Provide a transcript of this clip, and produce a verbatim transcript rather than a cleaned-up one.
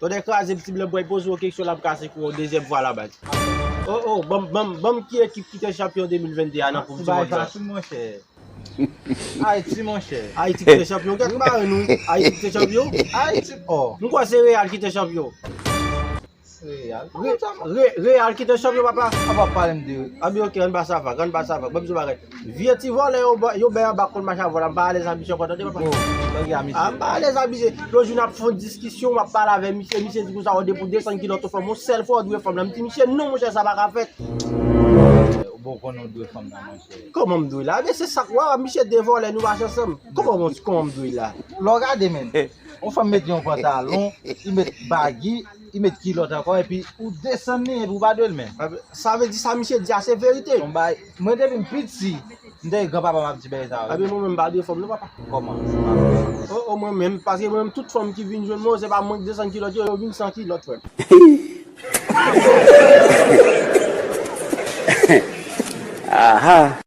Tande kraze, piti blan bwè, poze yon keksyon, l ap kase kou yon dezyèm fwa la, baz. Oh, oh, ban m, ban m, ban m ki ekip ki te chanpyon de mil vennde a nan Koup di Mond la? Ayiti, monchè. Ayiti, monchè. Ayiti ki te chanpyon, gad mare nou. Ayiti ki te chanpyon? Ayiti, oh. M kwè se Real ki te chanpyon. Real. Re-, Re-, Real ki te chanpyon, papa. A pa pale m de. A byen, ok, ann ba sa fak, ann ba sa fak. Ban m di w bagay. Vye ti vòlè yo ba-, yo bay anba kòl mache avè w la, m pa alèz ak misye ankò, tande, papa. Oh, tande a misye. A, m pa alèz ak misye. Lòt jou n ap fè yon diskisyon, m ap pale avè misye, misye di konsa, ou depi w desann kilòt ou fanm, yon sèl fwa ou dwe fanm nan. M di misye, non, monchè, sa pa ka fèt. Bon, konnen w dwe fanm nan, monchè. Kòman m dwe la? Ebyen, se sa k wè, misye de vòlè, nou mache ansanm. Kòman, kòman m dwe la? Lè w gade, men, yon fanm mete yon pantalon, li met bagi, li met kilòt ankò, epi ou desann li, epi ou pa dwe l menm. Sa vle di sa misye di a se verite. Yon bay, mwen depi m piti, m te granpapa m ap di bagay sa yo. Ebyen, mwen menm m pa dwe fanm non, papa. Kòman? Oh, oh, mwen menm, paske mwen menm tout fanm ki vin jwenn mwen, se pa mwen ki desann kilòt yo, yo vin san kilòt, frè m. Aha.